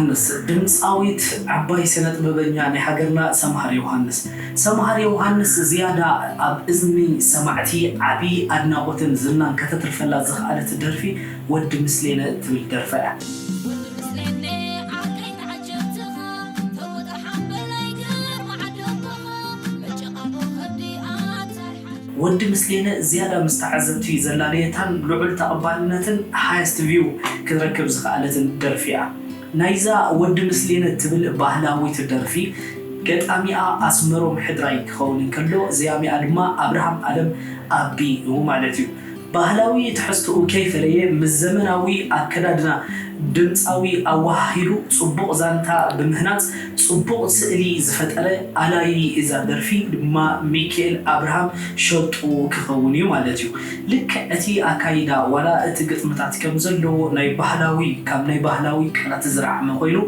ዮሃንስ፣ ድምፃዊት ዓባይ ስነ ጥበበኛ ናይ ሃገርና ሰምሃር ዮሃንስ። ሰምሃር ዮሃንስ ዝያዳ ኣብ እዝኒ ሰማዕቲ ዓቢ ኣድናቖትን ዝናን ከተትርፈላ ዝኸኣለት ደርፊ ወዲ ምስሌነ እትብል ደርፋ እያ። ወዲ ምስሌነ ዓርከይ ተዓጀብትኻ፣ ተወጣ ሓምበላይ ግርማ ዓደቦኻ፣ መጨቓቦ ከብዲ ኣታ ወዲ ምስሌነ ዝያዳ ምስ ተዓዘብቲ ዘላለየታን ልዑል ተቐባልነትን፣ ሃየስት ቪው፣ ክትረክብ ዝኸኣለትን ደርፊ እያ። ናይዛ ወዲ ምስሌነ እትብል ባህላዊት ደርፊ ገጣሚኣ ኣስመሮም ሕድራይ ክኸውን እንከሎ፣ ዘያሚኣ ድማ ኣብርሃም ኣለም ኣቢ እዩ ማለት እዩ። ባህላዊ ትሕዝትኡ ከይፈለየ፣ ምስ ዘመናዊ ኣከዳድና ድምፃዊ ኣወሃሂዱ፣ ጽቡቕ ዛንታ ብምህናጽ ጽቡቕ ስእሊ ዝፈጠረ ኣላዪ እዛ ደርፊ ድማ ሚኪኤል ኣብርሃም ሸጡ ክኸውን እዩ ማለት እዩ። ልክዕ እቲ ኣካይዳ፣ ዋላ እቲ ግጥምታት ከም ዘለዎ ናይ ባህላዊ፣ ካብ ናይ ባህላዊ ቃላት ዝረዓመ ኮይኑ፣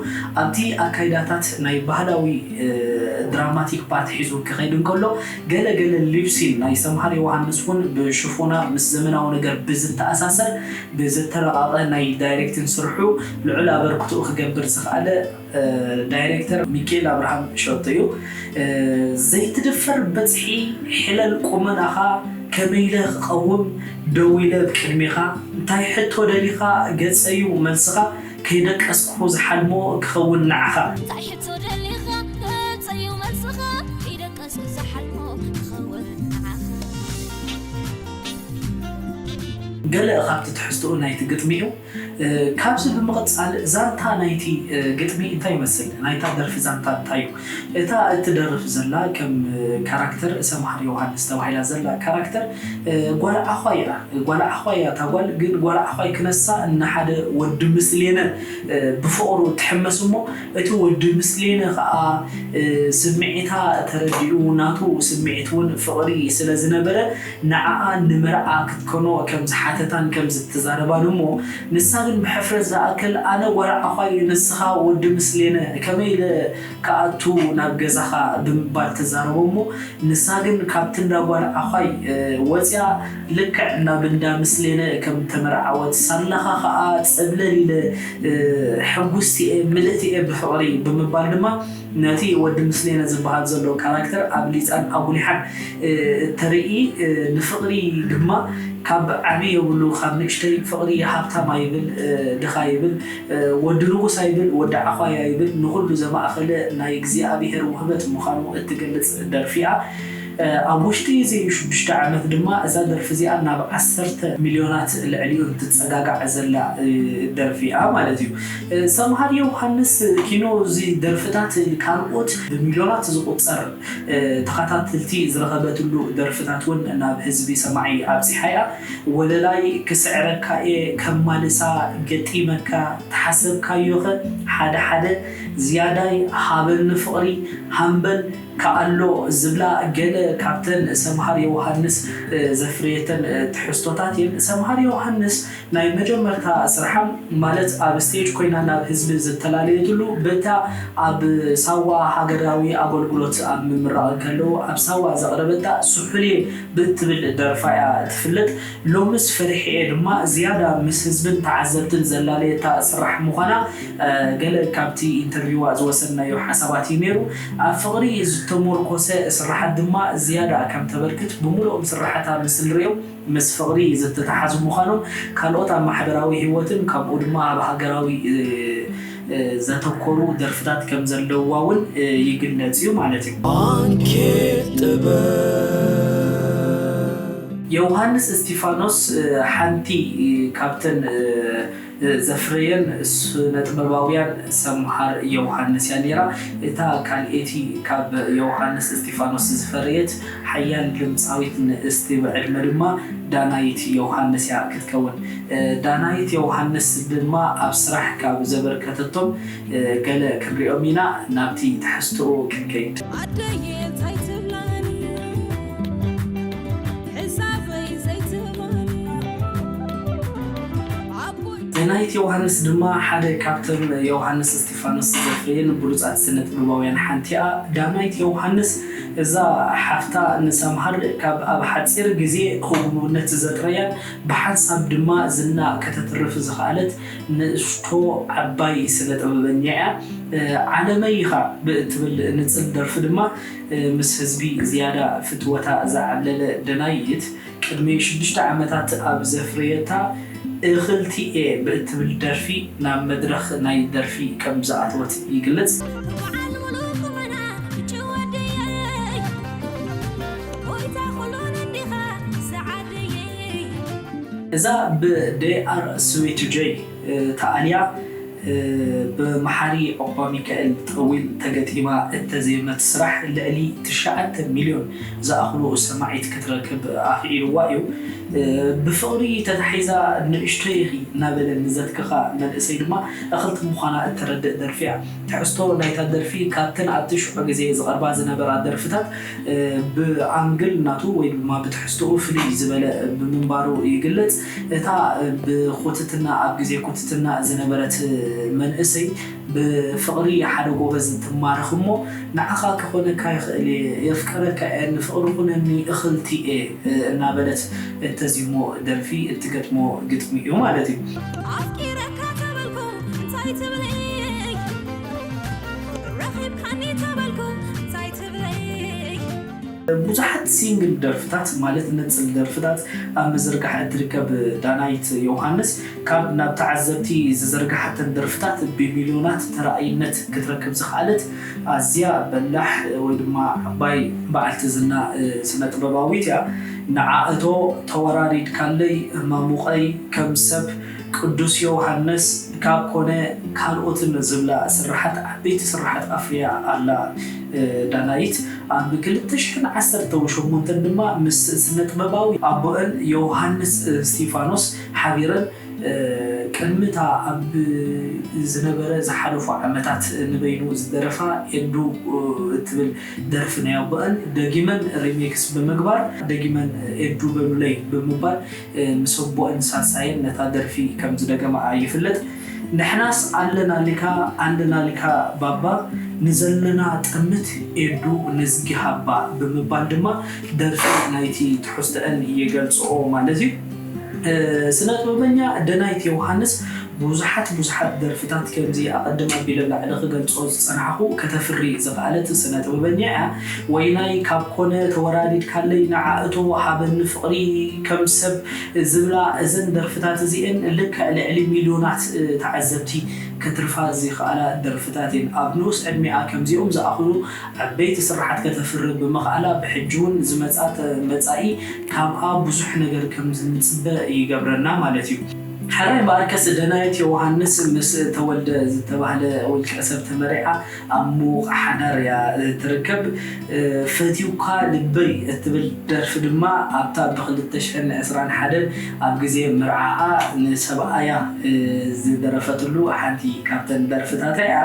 ኣብቲ ኣካይዳታት ናይ ባህላዊ፣ እ፣ ድራማቲክ ፓርት ሒዙ ክኸይድ እንከሎ፣ ገለ ገለ ሊፕሲን ናይ ሰምሃር ዮሃንስ እውን ብሽፎና ምስ ዘመናዊ ነገር ብዝተኣሳሰር፣ ብዝተረቓቐ ናይ ዳይሬክቲንግ ስርሑ ልዑል ኣበርክትኡ ክገብር ዝኸኣለ፣ እ፣ ዳይሬክተር ሚኪኤል ኣብርሃም ሸቶ እዩ። እ፣ ዘይትድፈር በጽሒ፣ ሕለል ቁመናኻ፣ ከመይ ኢለ ክቐውም ደው ኢለ ብቅድሜኻ፣ እንታይ ሕቶ ደሊኻ ገጸዩ መልስኻ፣ ከይደቀስኩ ዝሓልሞ ክኸውን ንዓኻ። እንታይ ሕቶ ደሊኻ ገጸዩ መልስኻ፣ ከይደቀስኩ ዝሓልሞ ክኸውን ንዓኻ። ገለ ካብቲ ትሕዝትኡ ናይቲ ግጥሚ እዩ። እ፣ ካብዚ ብምቕጻል ዛንታ ናይቲ፣ እ፣ ግጥሚ እንታይ ይመስል? ናይታ ደርፊ ዛንታ እንታይ እዩ? እታ እትደርፍ ዘላ ከም፣ እ፣ ካራክተር ሰምሃር ዮሃንስ ተባሂላ ዘላ ካራክተር፣ እ፣ ጓል ዓዃይ እያ። ጓል ዓዃይ እያ እታ ጓል፣ ግን ጓል ዓዃይ ክነሳ ንሓደ ወዲ ምስሌነ፣ እ፣ ብፍቕሩ ትሕመስ እሞ፣ እቲ ወዲ ምስሌነ ኸኣ፣ እ፣ ስምዒታ ተረዲኡ፣ ናቱ ስምዒት እውን ፍቕሪ ስለ ዝነበረ፣ ንዓኣ ንመርዓ ክትኮኖ ከም ዝሓተታን ከም ዝትዛረባን እሞ፣ ንሳ ግን ብሕፍረት ዝኣክል፣ "ኣነ ጓል ዓዃይ፣ ንስኻ ወዲ ምስሌነ፣ ከመይ ኢለ ክኣቱ ናብ ገዛኻ?" ብምባል ትዛረቦ እሞ፣ ንሳ ግን ካብቲ እንዳ ጓል ዓዃይ፣ እ፣ ወፂኣ ልክዕ ናብ እንዳ ምስሌነ ከም ተመርዓወት፣ ሳላኻ ኸኣ ጸብለል ኢለ፣ እ፣ ሕጉስቲ እየ፣ ምልእቲ እየ ብፍቕሪ ብምባል ድማ፣ ነቲ ወዲ ምስሌነ ዝበሃል ዘሎ ካራክተር ኣብሊጻን ኣጉሊሓን፣ እ፣ እተርኢ፣ እ፣ ንፍቕሪ ድማ ካብ ዓቢ የብሉ ካብ ንእሽተይ ፍቕሪ ሃብታም ኣይብል፣ እ፣ ድኻ ይብል፣ እ፣ ወዲ ንጉስ ኣይብል፣ ወዲ ዓዃይ ኣይብል፣ ንኹሉ ዘማእኸለ ናይ እግዚኣብሄር ውህበት ምዃኑ እትገልጽ ደርፊ እያ። እ፣ ኣብ ውሽጢ እዚ ሽዱሽተ ዓመት ድማ እዛ ደርፊ እዚኣ ናብ ዓሰርተ ሚልዮናት ልዕሊኡ እንትጸጋጋዕ ዘላ፣ እ፣ ደርፊ እያ ማለት እዩ። እ፣ ሰምሃር ዮሃንስ ኪኖ እዚ ደርፍታት ካልኦት ብሚልዮናት ዝቑጸር፣ እ፣ ተኸታተልቲ ዝረኸበትሉ ደርፍታት እውን ናብ ህዝቢ ሰማዒ ኣብጺሓ እያ። ወለላይ ክስዕረካ እየ፣ ከማልሳ ገጢመካ፣ ተሓሰብካዮኸ ሓደ ሓደ፣ ዝያዳይ ሃበኒ ፍቕሪ፣ ሃምበል፣ ከኣሎ ዝብላ ገለ ካብተን ሰምሃር ዮሃንስ፣ እ፣ ዘፍረየተን፣ እ፣ ትሕዝቶታት እየን። ሰምሃር ዮሃንስ ናይ መጀመርታ ስርሓ፣ ማለት ኣብ ስቴጅ ኮይና ናብ ህዝቢ ዝተላለየትሉ፣ በታ ኣብ ሳዋ ሃገራዊ ኣገልግሎት ኣብ ምምራቕ እንከለዉ ኣብ ሳዋ ዘቕረበታ ስሑልየ ብእትብል ደርፋ እያ ትፍለጥ። ሎምስ ፈሪሐ እየ ድማ ዝያዳ ምስ ህዝብን ተዓዘብትን ዘላለየታ ስራሕ ምዃና፣ እ፣ ገለ ካብቲ ኢንተርቪዋ ዝወሰድናዮ ሓሳባት እዩ ነይሩ። ኣብ ፍቕሪ ዝተሞርኮሰ ስራሓት ድማ ዝያዳ ከም ተበርክት ብምሉኦም ስራሓታ ምስ ንሪኦም ምስ ፍቕሪ ዝተተሓዙ ምዃኖም፣ ካልኦት ኣብ ማሕበራዊ ህይወትን ከምኡ ድማ ኣብ ሃገራዊ፣ እ፣ እ፣ ዘተኮሩ ደርፍታት ከም ዘለውዋ እውን፣ እ፣ ይግለጽ እዩ ማለት እዩ። ባንኬት ጥበብ። ዮሃንስ እስቲፋኖስ፣ እ፣ ሓንቲ፣ እ፣ ካብተን፣ እ፣ እ፣ ዘፍረየን ስነ ጥበባውያን ሰምሃር ዮሃንስ እያ ነይራ። እታ ካልኤቲ ካብ ዮሃንስ እስቲፋኖስ ዝፈረየት ሓያል ድምፃዊት ንእስቲ ብዕድመ ድማ ዳናይት ዮሃንስ እያ ክትከውን። እ፣ ዳናይት ዮሃንስ ድማ ኣብ ስራሕ ካብ ዘበርከተቶም፣ እ፣ ገለ ክንሪኦም ኢና። ናብቲ ትሕዝትኡ ክንከይድ። ኣደየ እንታይ ትብላኒ? ሕሳበይ ዘይትህባኒ። ኣቦይ ዳናይት ዮውሃንስ ድማ ሓደ ካብቶም ዮውሃንስ እስቲፋኖስ ዘፍረየን ብሉጻት ስነ ጥበባውያን ሓንቲ እያ። ዳናይት ዮውሃንስ እዛ ሓፍታ ንሰምሃር ካብ ኣብ ሓጺር ግዜ ህቡብነት ዘጥረያን ብሓንሳብ ድማ ዝና ከተትርፍ ዝኸኣለት ንእሽቶ ዓባይ ስነ ጥበበኛ እያ። ዓለመይ ኢኻ ብእትብል ንጽል ደርፊ ድማ ምስ ህዝቢ ዝያዳ ፍትወታ ዝዓብለለ ደናይት ቅድሚ ሽዱሽተ ዓመታት ኣብ ዘፍረየታ እኽልቲ'የ ብእትብል ደርፊ ናብ መድረኽ ናይ ደርፊ ከም ዝኣተወት ይግለጽ። በዓል ሙሉእ ቁመና ምጭው ወደየይ፣ ጎይታ ኩሉን እንዲኻ ሰዓደየይ። እዛ ብ ዴ ኣር ስዊት ጀይ ተኣልያ ብመሓሪ ዑቕባሚካኤል ጠዊል ተገጢማ እተዜመት ስራሕ ልዕሊ ትሽዓተ ሚልዮን ዝኣኽሉ ሰማዒት ክትረክብ ኣኽኢልዋ እዩ። ብፍቕሪ ተታሒዛ ንእሽቶይ ኢኺ እናበለ ንዘትክኻ መንእሰይ ድማ እኽልቲ ምዃና እተረድእ ደርፊ እያ። ትሕዝቶ ናይታ ደርፊ ካብተን ኣብቲ ሽዑ ግዜ ዝቐርባ ዝነበራ ደርፍታት ብኣንግል ናቱ ወይ ድማ ብትሕዝትኡ ፍልይ ዝበለ ብምንባሩ ይግለጽ። እታ ብኩትትና ኣብ ግዜ ኩትትና ዝነበረት መንእሰይ ብፍቕሪ ሓደ ጎበዝ ትማረኽ እሞ ንዓኻ ክኾነካ ይኽእል እየ የፍቅረካ እየ ንፍቕሪ ኩነኒ እኽልቲ እየ እናበለት እተዚሞ ደርፊ እትገጥሞ ግጥሚ እዩ ማለት እዩ። ኣፍቂረካ ተበልኩ እንታይ ትብለይ? ረኺብካኒ ተበልኩ እንታይ ትብለይ? ብዙሓት ሲንግል ደርፍታት ማለት ንጽል ደርፍታት ኣብ ምዝርጋሕ እትርከብ ዳናይት ዮውሃንስ ካብ ናብ ተዓዘብቲ ዝዘርግሓተን ደርፍታት ብሚልዮናት ተራኣይነት ክትረክብ ዝኸኣለት ኣዝያ በላሕ ወይ ድማ ዓባይ በዓልቲ ዝና ስነ ጥበባዊት እያ። ንዓ እቶ ተወራሪድካለይ ማሙቐይ ከም ሰብ ቅዱስ ዮውሃንስ ካብ ኮነ ካልኦትን ዝብላ ስርሓት ዓበይቲ ስርሓት ኣፍርያ ኣላ ዳናይት። ኣብ ክልተ ሽሕን ዓሰርተን ሸሞንተን ድማ ምስ ስነ ጥበባዊ ኣቦአን ዮውሃንስ እስቲፋኖስ ሓቢረን ቅድሚ እታ ኣብ ዝነበረ ዝሓለፉ ዓመታት ንበይኑ ዝደረፋ ኤዱ እትብል ደርፊ ናይ ኣቦአን ደጊመን ሪሜክስ ብምግባር ደጊመን ኤዱ በሉለይ ብምባል ምስ ኣቦአን ሳልሳየን ነታ ደርፊ ከም ዝደገማ ይፍለጥ። ንሕናስ ኣለናልካ ኣለናልካ ባባ ንዘለና ጥምት ኤዱ ንዝጊ ሃባ ብምባል ድማ ደርፊ ናይቲ ትሕዝቶአን ይገልጽኦ ማለት እዩ። ስነ ጥበበኛ ደናይት ዮውሃንስ ብዙሓት ብዙሓት ደርፍታት ከምዚ ኣቐድም ኣቢለ ላዕሊ ክገልጾ ዝጸናሕኹ ከተፍሪ ዝኸኣለት ስነ ጥበበኛ እያ። ወይናይ ካብ ኮነ ተወራዲድካለይ ንዓ እቶ ሃበኒ ፍቕሪ ከም ሰብ ዝብላ እዘን ደርፍታት እዚኤን ልክዕ ልዕሊ ሚልዮናት ተዓዘብቲ ከትርፋ ዝኸኣላ ደርፍታት እየን። ኣብ ንኡስ ዕድሚኣ ከምዚኦም ዝኣኽሉ ዓበይቲ ስርሓት ከተፍሪ ብምኽኣላ ብሕጂ እውን ዝመጻ መጻኢ ካብኣ ብዙሕ ነገር ከም ዝንጽበ ይገብረና ማለት እዩ። ሕራይ እምበኣርከስ ደናየት ዮውሃንስ ምስ ተወልደ ዝተባህለ ውልቀ ሰብ ተመሪዓ ኣብ ምዉቕ ሓዳር እያ ትርከብ። ፈትዩካ ልበይ እትብል ደርፊ ድማ ኣብታ ብ ክልተ ሽሕን ዕስራን ሓደን ኣብ ግዜ መርዓኣ ንሰብኣያ ዝደረፈትሉ ሓንቲ ካብተን ደርፍታታ እያ።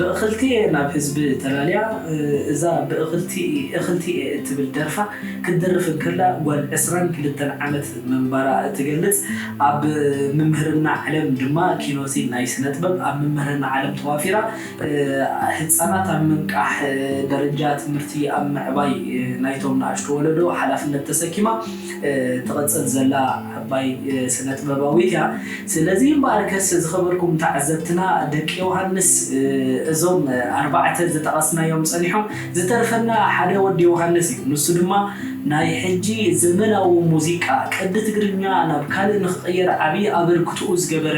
ብእኽልቲ እየ ናብ ህዝቢ ተላልያ። እዛ ብእኽልቲ እኽልቲ እየ እትብል ደርፋ ክትደርፍ እንከላ ጓል ዕስራን ክልተን ዓመት ምንባራ ትገልጽ። ኣብ ምምህርና ዓለም ድማ ኪኖሲ ናይ ስነ ጥበብ ኣብ ምምህርና ዓለም ተዋፊራ ህጻናት ኣብ ምንቃሕ ደረጃ ትምህርቲ ኣብ ምዕባይ ናይቶም ንኣሽቱ ወለዶ ሓላፍነት ተሰኪማ ትቕጽል ዘላ ዓባይ ስነ ጥበባዊት እያ። ስለዚ እምበኣርከስ ዝኸበርኩም ተዓዘብትና ደቂ ዮሃንስ እዞም ኣርባዕተ ዝጠቐስናዮም ጸኒሖም ዝተርፈና ሓደ ወዲ ዮሃንስ እዩ። ንሱ ድማ ናይ ሕጂ ዘመናዊ ሙዚቃ ቅዲ ትግርኛ ናብ ካልእ ንኽቕየር ዓብዪ ኣበርክትኡ ዝገበረ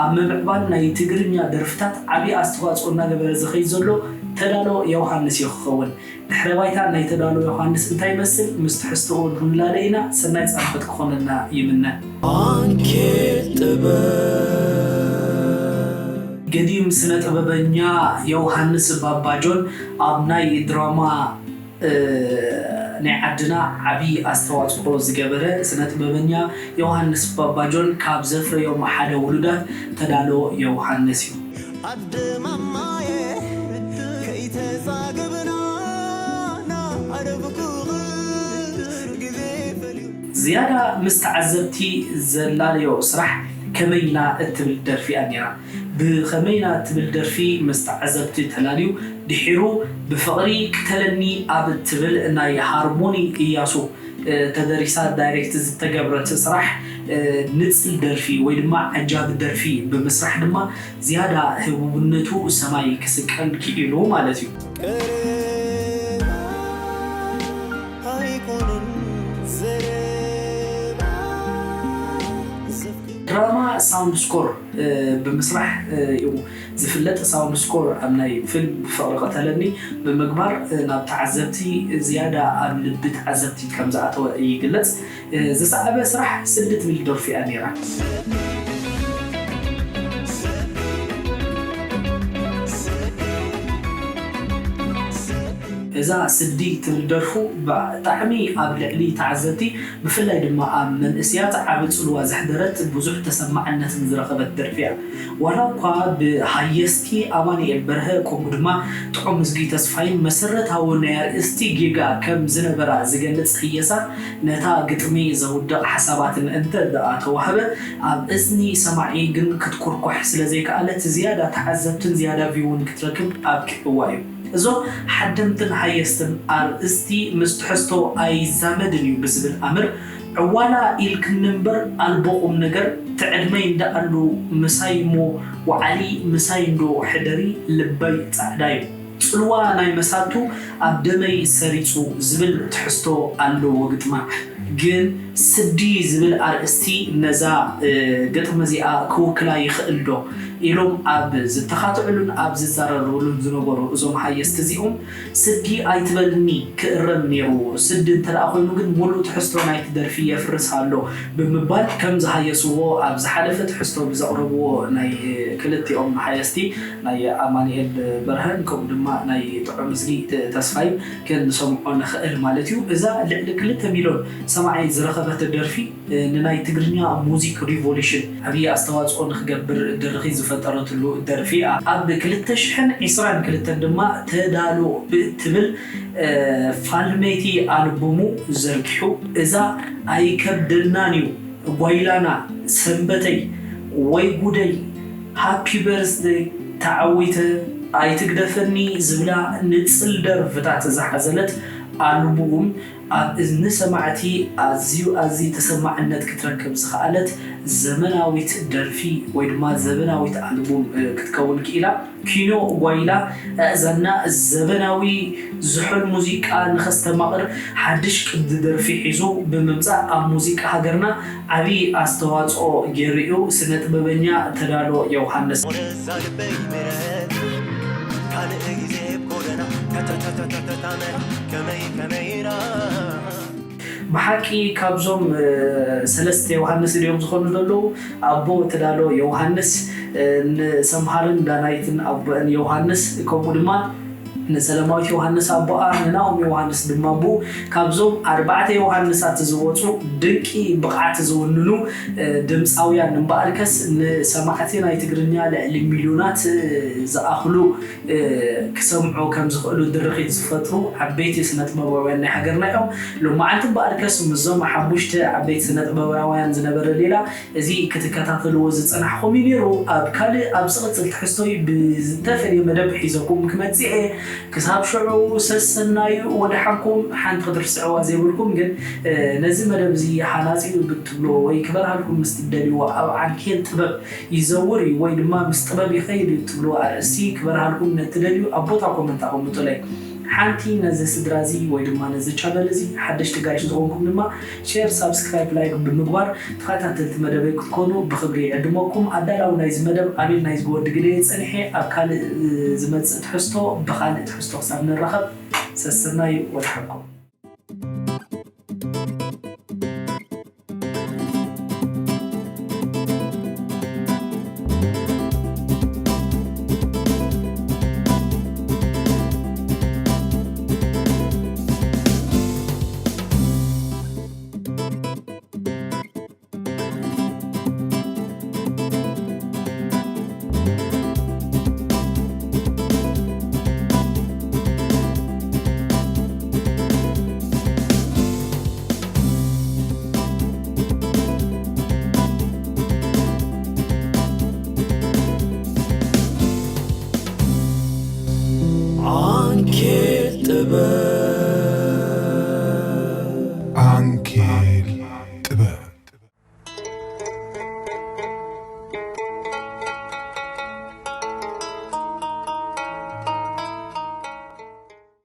ኣብ ምምዕባል ናይ ትግርኛ ደርፍታት ዓብዪ ኣስተዋፅኦ እናገበረ ዝኸይድ ዘሎ ተዳሎ ዮሃንስ እዩ ክኸውን። ድሕረ ባይታ ናይ ተዳሎ ዮሃንስ እንታይ ይመስል ምስ ትሕዝትኡ ንላለ ኢና። ሰናይ ፃንሖት ክኾነልና ይምነ። ኣንኬት ጥበብ ገዲም ስነ ጥበበኛ ዮሃንስ ባባጆን ኣብ ናይ ድራማ ናይ ዓድና ዓብዪ ኣስተዋፅኦ ዝገበረ ስነ ጥበበኛ ዮሃንስ ባባጆን ካብ ዘፍረዮም ሓደ ውሉዳት ተዳሎ ዮሃንስ እዩ። ኣደ ማማየ ከይተዛገብና ናዓረብኩ ግዜ ፈልዩ ዝያዳ ምስ ተዓዘብቲ ዘላለዮ ስራሕ ከመይና እትብል ደርፊ እያ ነይራ። ብኸመይና እትብል ደርፊ ምስ ተዓዘብቲ ተላልዩ ድሒሩ ብፍቕሪ ቅተለኒ ኣብ እትብል ናይ ሃርሞኒ እያሱ ተደሪሳ ዳይሬክት ዝተገብረት ስራሕ ንፅል ደርፊ ወይ ድማ ዓጃቢ ደርፊ ብምስራሕ ድማ ዝያዳ ህቡብነቱ ሰማይ ክስቀል ክኢሉ ማለት እዩ። ድራማ ሳውንድ ስኮር ብምስራሕ እዩ ዝፍለጥ። ሳውንድ ስኮር ኣብ ናይ ፊልም ብፍቕሪ ቅተለኒ ብምግባር ናብ ተዓዘብቲ ዝያዳ ኣብ ልቢ ተዓዘብቲ ከም ዝኣተወ ይግለጽ። ዝሰዓበ ስራሕ ስዲ ትብል ደርፊ እያ ነይራ። እዛ ስዲ ትብል ደርፉ ብጣዕሚ ኣብ ልዕሊ ተዓዘብቲ ብፍላይ ድማ ኣብ መንእስያት ዓቢ ጽልዋ ዘሕደረት ብዙሕ ተሰማዕነትን ዝረኸበት ደርፊ እያ። ዋላ እኳ ብሃየስቲ ኣማኑኤል በርሀ ከምኡ ድማ ጥዑም እዝጊ ተስፋይን መሰረታዊ ናይ ኣርእስቲ ጌጋ ከም ዝነበራ ዝገልጽ ህየሳ ነታ ግጥሚ ዘውድቕ ሓሳባትን እንተ ደኣ ተዋህበ ኣብ እዝኒ ሰማዒ ግን ክትኩርኳሕ ስለ ዘይከኣለት ዝያዳ ተዓዘብትን ዝያዳ ቪውን ክትረክብ ኣብቂዕዋ እዩ። እዞም ሓደምትን ሃየስትን ኣርእስቲ ምስ ትሕዝቶ ኣይዛመድን እዩ ብዝብል ኣምር ዕዋላ ኢልክኒ እምበር ኣልቦ ቁም ነገር ትዕድመይ እንዳኣሉ ምሳይ እሞ ወዓሊ ምሳይ እንዶ ሕደሪ ልበይ ጻዕዳ እዩ ጽልዋ ናይ መሳቱ ኣብ ደመይ ሰሪጹ ዝብል ትሕዝቶ ኣለዎ ግጥማ። ግን ስዲ ዝብል ኣርእስቲ ነዛ ግጥሚ እዚኣ ክውክላ ይኽእል ዶ ኢሎም ኣብ ዝተኻትዕሉን ኣብ ዝዛረርብሉን ዝነበሩ እዞም ሃየስት እዚኦም ስዲ ኣይትበልኒ ክእረም ነይርዎ። ስዲ እንተ ደኣ ኮይኑ ግን ሙሉእ ትሕዝቶ ናይቲ ደርፊ የፍርስ ኣሎ ብምባል ከም ዝሃየስዎ ኣብ ዝሓለፈ ትሕዝቶ ብዘቕረብዎ ናይ ክልቲኦም ሃየስቲ ናይ ኣማኑኤል በርሀን ከምኡ ድማ ናይ ጥዑም እዝጊ ተስፋይ ክንሰምዖ ንኽእል ማለት እዩ። እዛ ልዕሊ ክልተ ሚልዮን ሰማዒ ዝረኸበት ደርፊ ንናይ ትግርኛ ሙዚክ ሪቮሉሽን ዓብዪ ኣስተዋፅኦ ንክገብር ድርኺት ዝፈጠረትሉ ደርፊ እያ። ኣብ ክልተ ሽሕን ዕስራን ክልተን ድማ ተዳሎ ብእትብል ፋልመይቲ ኣልቡሙ ዘርጊሑ እዛ ኣይከብደናን እዩ ጓይላና ሰንበተይ ወይ ጉደይ ሃፒ በርዝደይ ተዓዊተ ኣይትግደፈኒ ዝብላ ንፅል ደርፍታት ዝሓዘለት ኣልቡም ኣብ እዝኒ ሰማዕቲ ኣዝዩ ኣዝዩ ተሰማዕነት ክትረክብ ዝኸኣለት ዘመናዊት ደርፊ ወይ ድማ ዘበናዊት ኣልቡም ክትከውን ክኢላ። ኪኖ ጓይላ ኣእዛንና ዘበናዊ ዝሑል ሙዚቃ ንኸስተማቕር ሓድሽ ቅዲ ደርፊ ሒዙ ብምምፃእ ኣብ ሙዚቃ ሃገርና ዓብዪ ኣስተዋፅኦ ገይሩ እዩ። ስነ ጥበበኛ ተዳሎ ዮውሃንስ። ብሓቂ ካብዞም ሰለስተ ዮሃንስ ድዮም ዝኾኑ ዘለዉ ኣቦ ተዳሎ ዮሃንስ ንሰምሃርን ዳናይትን ኣቦአን ዮሃንስ ከምኡ ድማ ንሰለማዊት ዮሃንስ ኣቦኣ ንናኦም ዮሃንስ ድማ ኣቦኡ ካብዞም ኣርባዕተ ዮሃንሳት ዝወፁ ድንቂ ብቕዓት ዝውንኑ ድምፃውያን እምበኣርከስ ንሰማዕቲ ናይ ትግርኛ ልዕሊ ሚልዮናት ዝኣኽሉ ክሰምዑ ከም ዝኽእሉ ድርኺት ዝፈጥሩ ዓበይቲ ስነ ጥበባውያን ናይ ሃገርና እዮም። ሎማዓንቲ እምበኣርከስ ምስዞም ሓሙሽተ ዓበይቲ ስነ ጥበባውያን ዝነበረ ሌላ እዚ ክትከታተልዎ ዝጸናሕኹም እዩ ነይሩ። ኣብ ካልእ ኣብ ዝቕጽል ትሕዝቶይ ብዝተፈልየ መደብ ሒዘኩም ክመጽእ እየ። ክሳብ ሽዑ ሰሰናዩ ወደሓንኩም ሓንቲ ክትርስዕዋ ዘይብልኩም ግን ነዚ መደብ እዚ ሃናጺ እዩ ብትብልዎ ወይ ክበርሃልኩም ምስ ትደልይዎ ኣብ ዓንኬል ጥበብ ይዘውር እዩ ወይ ድማ ምስ ጥበብ ይኸይድ እዩ እትብልዎ ኣርእስቲ ክበርሃልኩም ነትደልዩ ኣብ ቦታ ኮመንት ኣቐምጡለይ። ሓንቲ ነዚ ስድራ እዚ ወይ ድማ ነዚ ቻነል እዚ ሓደሽቲ ጋይሽ ዝኾንኩም ድማ ሼር፣ ሳብስክራይብ፣ ላይክ ብምግባር ተኸታተልቲ መደበይ ክትኮኑ ብኽብሪ ይዕድመኩም። ኣዳላዊ ናይዚ መደብ ኣቤል ናይዚ ወዲ ግደየ ጸኒሐ ኣብ ካልእ ዝመጽእ ትሕዝቶ ብኻልእ ትሕዝቶ ክሳብ ንራኸብ ሰሰናዩ ወድሓንኩም።